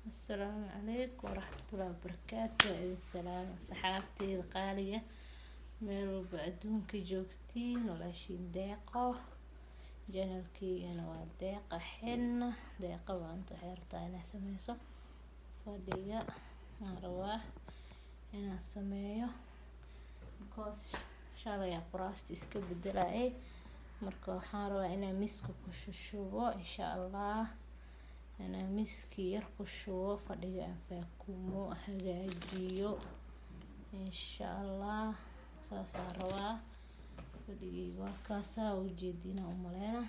Asalaamu calaykum waraxmatullaahi wabarakaatu. Waa idin salaam, saxaabteyda qaaliga, meel walba adduunka joogtiin. Walaashiin Deeqo, channelkeygana waa Deeqa Xenna. Deeqa maanta waxay rabtaa inay sameyso fadhiga. Aan rabaa inaan sameeyo because shalay aa kuraasta iska bedelayay. Marka waxaan rabaa inaan miska ku shushubo, insha Allah, inaan miski yar ku shubo fadhiga, aan faakumo, hagaajiyo, insha Allah. Saasaan rabaa. Fadhigayga waa kaasaa, ujeediina umaleyna.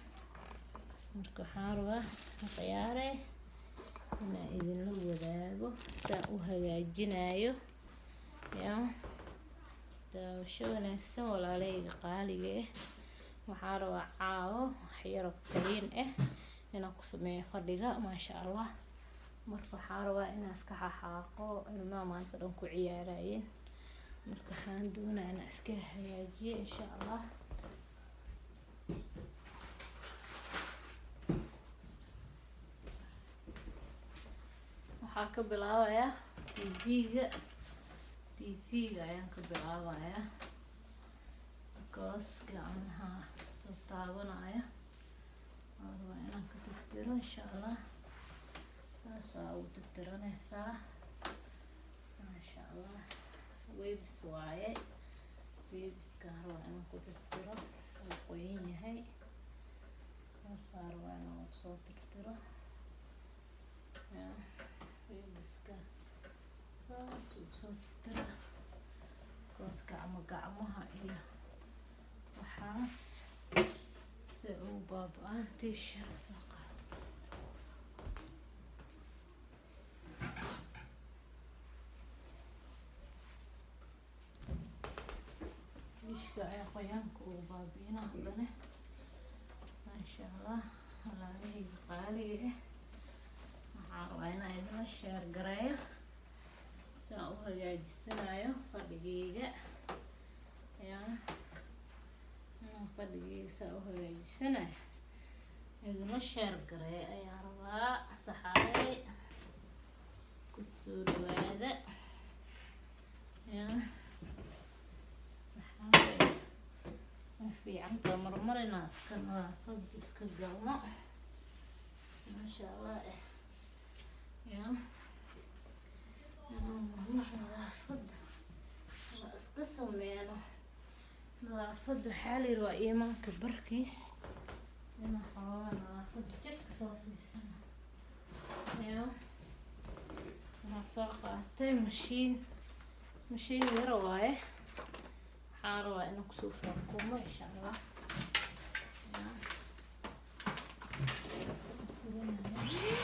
Marka waxaan rabaa, khiyaare, inaan idinla wadaago saan u hagaajinayo. Yaa daawasho wanaagsan, walaalahayga qaaliga ah. Waxaan rabaa caawo wax yaro clean ah inaan ku sameeyo fadhiga, maasha Allah. Marka waxaan rabaa inaan iska xaxaaqo. Ilmaha maanta dhan ku ciyaarayeen. Marka waxaan doonaa inaan iska hagaajiyo, insha Allah. Waxaa ka bilaabayaa TV-ga. TV-ga ayaan ka bilaabayaa because gacmaha taabanaya. Waan rabaa inaan ka tirtiro, insha Allah. Saasaa ugu tirtiranaysaa, maasha Allah. Wipes waaye, wipeskaan rabaa inaan ku tirtiro. Wuu qoyan yahay. Saasaa rabaa inaan ugu soo tirtiro. Ya wipeska saas ugu soo tirtira because gacmo gacmaha iyo waxaas si ugu baaba-aan. Tissue soo qaado. Tissue ayaa qoyaanka ugu baabi'ina haddana, maasha Allah. Walaalahayga qaaliga ah, waxaan rabaa inaan idinla share gareeyo si aan u hagaajisanayo fadhigayga. Yaa inaan fadhigayga saa u hagaajisanayo idinla share gareeyo ayaan rabaa. Saxaabey, kusoo dhawaada. Yaa saxaabey, way fiicantaa marmar inaan iska nadaafada iska galno, maasha Allah. Yaa inaan marmar nadaafada la iska sameyno. Nadaafada waxaa la yiri waa iimaanka barkiis. Inaan xoogaa nadaafada jirka soo siisano. Yaa waxaan soo qaatay mashiin, mashiin yar waaye. Waxaan rabaa inaan kusoo faakumo, insha Allah. Yaa suganaya.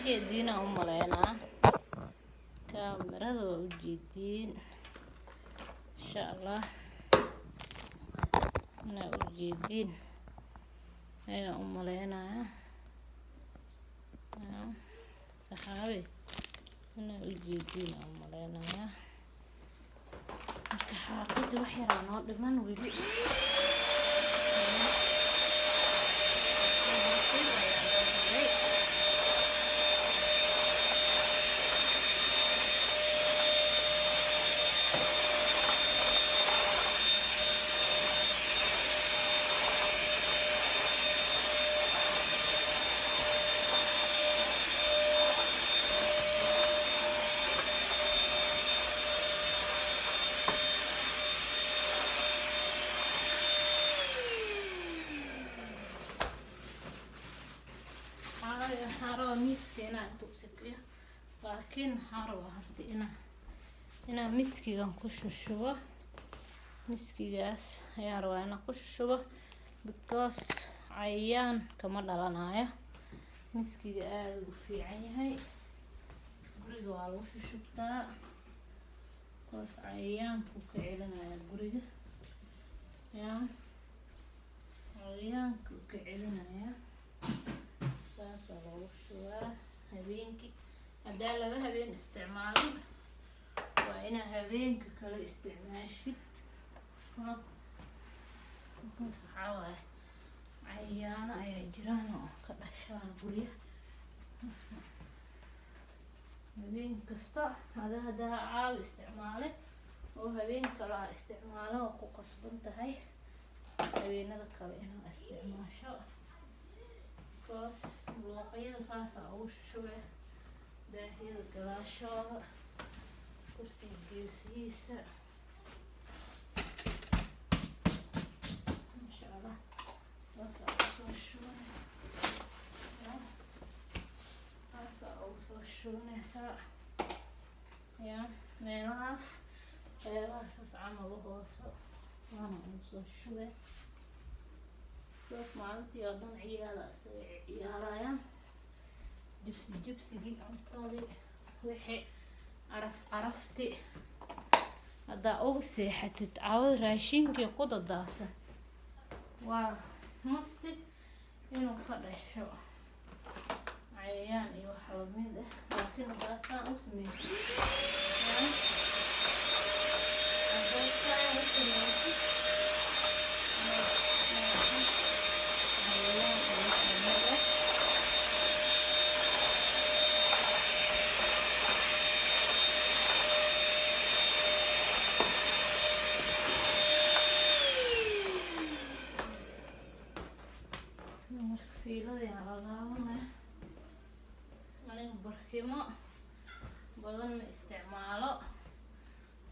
Ujeediina u maleynaa, kaamirada waa ujeediin, insha Allah inaa ujeediin ayaan u maleynayaa. Saxaabi, inaa ujeediin aan u maleynayaa. Marka xaaqida wax yaraa noo dhiman weli. Waxaan rabaa miiska inaan inta u sikiyo, laakiin waxaan rabaa horta inaan miskigan ku shushubo. Miskigaas ayaan rabaa inaan ku shushubo because cayayaan kama dhalanayo. Miskiga aada u fiican yahay, guriga waa lagu shushubtaa because cayayaanku ka celinaya guriga. Ya, cayayaanku ka celinaya, saasaa loogu shubaa habeenkii. Haddaa laba habeen isticmaalin, waa inaa habeenka kale isticmaashid because waxaa waaye cayayaano ayaa jiraan oo ka dhashaan guryaha. Habeen kasta ada haddaa caawi isticmaale oo habeen kale aa isticmaalo, waa ku qasban tahay habeenada kale inaa isticmaasho because luuqyada saasaa ugu shushube, daahyada gadaashooda, kursiga geesihiisa, insha Allah saasaa ugu soo shubay, saasaa ugu soo shubanaysaa. Ya, meelahaas, qeybaha saas camal u hooso waana ugu soo shubay because maalintii oo dhan ciyaala isaga ciyaarayaan, jibsi jibsigii, cuntadii, wixii caraf carafti. Haddaa uga seexatid caawada raashinkii ku dadaadsan, waa masti inuu ka dhasho cayayaan iyo wax lamid ah. Laakiin haddaa saan u sameysid, haddaa saan u sameysid, cayayaan iyo wax lamid ah. Marka fiiladii aan la laabanaya, aniga barkimo badan ma isticmaalo,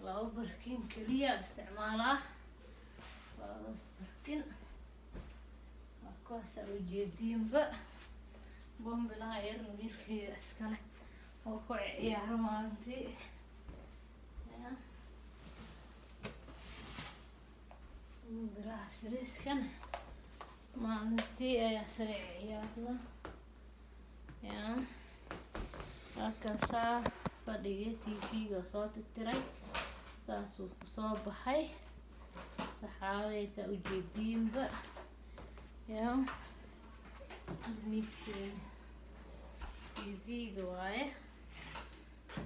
laba barkin keliya isticmaalaa. Labadaas barkin waa kuwaasaa ujeediinba. Bombilaha yarna wiilkayga iskale oo ku ciyaaro maalintii. Ya, bombilaha sariiskan maalintii ayaa sare ciyaarna. Ya, halkaasaa fadhigii TV-ga soo tirtiray, saasuu kusoo baxay, saxaabeysaa ujeediinba. Ya, miiskeena TV-ga waaye,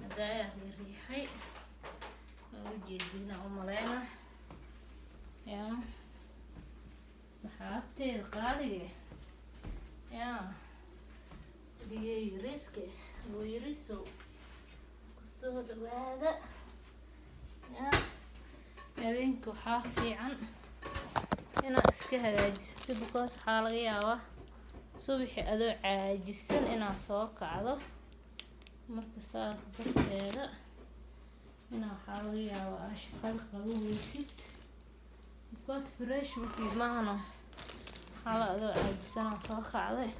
hadaayaa riixay, waa ujeediina u maleyna. Ya, saxaabteeda qaaliga, ya, fadhigay yariiska oo yariisow, kusoo dhawaada. Ya, habeenka waxaa fiican inaad iska hagaajisato because waxaa laga yaabaa subaxi adoo caajisan inaad soo kacdo. Marka saas darteeda inaa waxaa laga yaabaa aa shaqada qaban weysid because fresh markii maahano. Waxaa adoo caajisan aa soo kacday,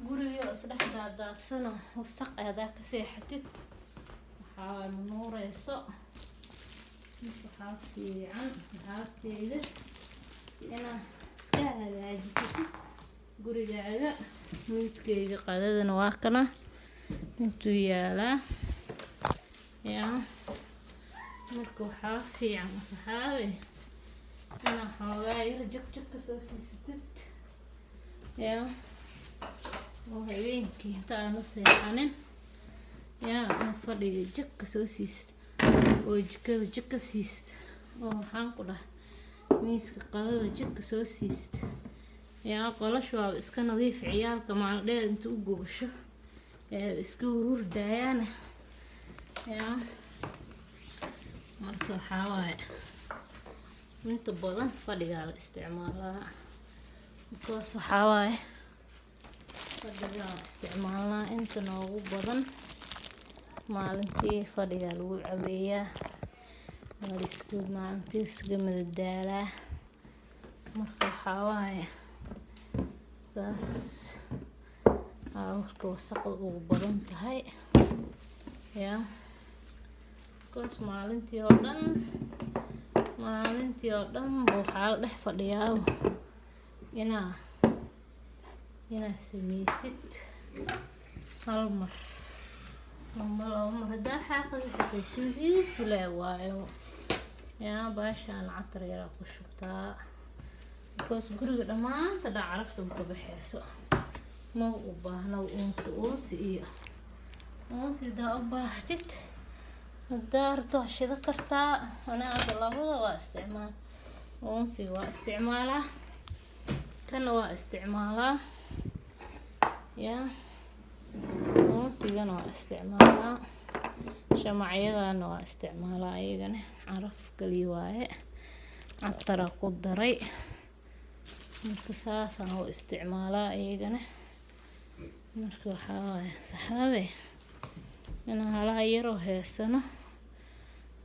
guriga oo isdhex daadaadsano, wasaq hadaa ka seexatid, waxaa nuureyso. Marka waxaa fiican, asxaabteyda, inaad iska hagaajisatid gurigaaga. Miiskeyga qadadana waa kana. Intuu yaalaa yaa. Marka waxaa fiican, asxaabe, inaa xoogaa yar jag jag kasoo siisatid yaa, oo habeenkii inta aana seexanin yaa, in fadhiga jag kasoo siisid oo jikada jag ka siisid oo, maxaan ku dhahay, miiska qadada jag kasoo siisid yaa. Qolasha waaba iska nadiif. Ciyaalka maalin dheer inta u gogasho ee iska hurhurdaayaane yaa. Marka waxaa waaye, inta badan fadhigaa la isticmaalaa, because waxaa waaye, fadhigaa la isticmaalnaa inta noogu badan. Maalintii fadhigaa lagu caweeyaa, waa la iska maalintii iskaga madadaalaa. Marka waxaa waaye, saas aa marka wasaqda ugu badan tahay yaa, because maalintii oo dhan waxaa la dhex fadhiyaa. Inaa sameysid hal mar ama laba mar hadaa xaaqada xitaa sidiisi lee waayo yaa. Baashaan catar yaraa ku shubtaa, because guriga dhammaanta dhan carafta ma ka baxeyso. Ma u baahna uunsi. Uunsi iyo uunsi hadaa u baahatid, hadaa rabto, waa shida kartaa. Aniga hadda labada waa isticmaal. Uunsiga waa isticmaalaa, kana waa isticmaalaa yaa. Uunsigana waa isticmaalaa, shamacyadana waa isticmaalaa. Ayagana caraf kaliya waaye, cataraa ku daray. Marka saasaan u isticmaalaa iyagana. Marka waxaa waaye, saxaabe, inaan halaha yaroo heesano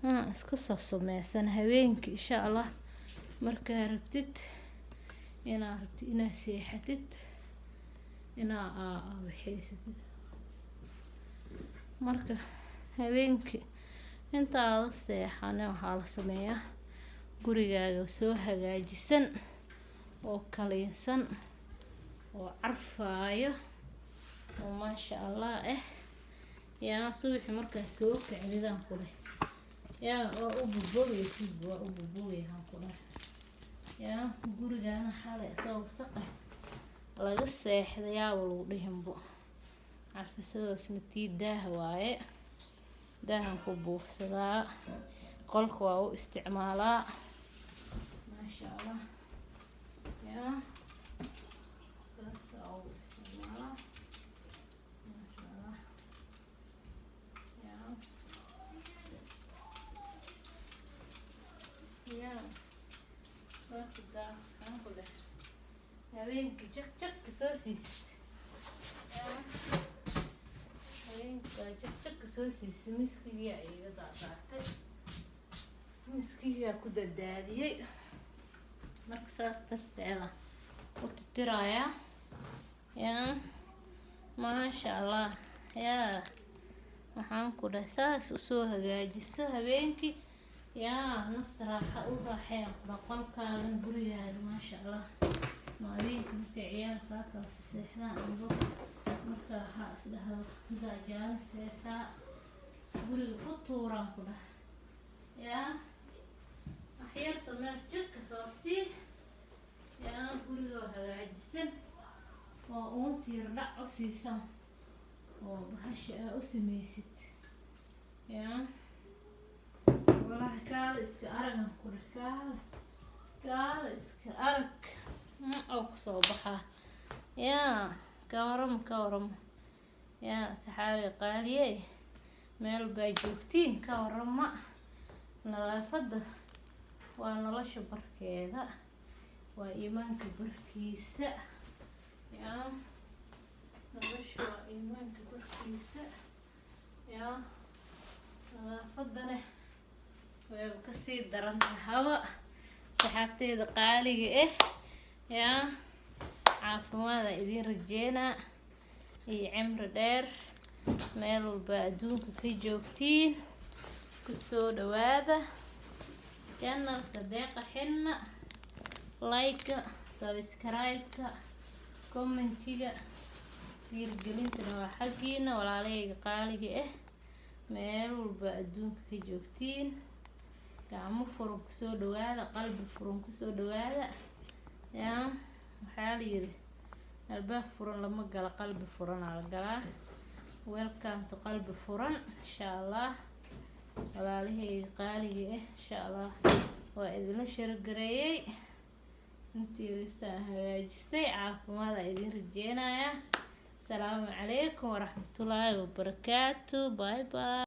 aan iska sabsameysano habeenkii, insha Allah. Markaa rabtid inaa rabtid inaad seexatid, inaa waxeysatid. Marka habeenkii intaada seexanin, waxaa la sameeyaa gurigaaga soo hagaajisan oo kaliinsan oo carfaayo oo maasha Allah ah yaa. Subaxi markaa soo kacdidaan ku leh yaa, waa u bobogaysid, waa u bobogayaan ku leh yaa. Gurigaana xalay isagoo wasaq ah laga seexday yaaba lagu dhihinbo. Carfisadaasna tii daah waaye, daahan ku buufsadaa, qolka waa u isticmaalaa, maasha Allah yaa. Saas aa u isticmaalaa, maasha Allah yaa yaa. Saas daa, maxaan ku dheh, habeenkii jag jag kasoo siisid yaa. Habeenka jag jag kasoo siisid. Miskigii aa iga daadaatay, miskigaa ku dadaadiyey. Marka saas darteeda u titirayaa yaa, maasha Allah yaa. Waxaan ku dhahay, saas usoo hagaajiso habeenkii yaa, nafta raaxa u raaxeen ku dhaha, qolkaagan, gurigaaga, maasha Allah. Ma habeenkii markay ciyaalka kala seexdaan amba marka waxaa is dhahdo gaajaanis heesaa guriga ku tuuraan ku dhaha yaa. Waxyar sameys, jirka soo sii yaa, gurigoo hagaajisan oo uunsi yar dhac u siisa oo bahasha aa u sameysid yaa. Walahi kaala iska aragan ku dheh, kaala kaala iska arag oo kusoo baxaa yaa. Ka warama, ka warama yaa, saxaabi qaaliye, meel baa joogtiin, ka warama. Nadaafadda waa nolosha barkeeda, waa iimaanka barkiisa yaa. Nolosha waa iimaanka barkiisa yaa. Nadaafadana wayba kasii daran tahaba. Saxaabteeda qaaliga ah yaa, caafimaada idiin rajeynaa iyo cimri dheer meel walba adduunka ka joogtiin. Kusoo dhawaada channelka Deeqa Xinna. Like-ka, subscribe-ka, commentiga. Dhiirigelintana waa xaggiina, walaalahayga qaaliga ah, meel walba adduunka ka joogtiin. Gacmo furan kusoo dhawaada, qalbi furan kusoo dhawaada. Yaa waxaa la yiri, albaab furan lama galo, qalbi furanaa la galaa. Welcome to qalbi furan, insha Allah. Walaalahayga qaaliga ah, insha Allah waa idinla share gareeyay intii ristaan hagaajistay. Caafimaad aa idin rajeynayaa. Asalaamu calaykum waraxmatullaahi wabarakaatu. Bye bye.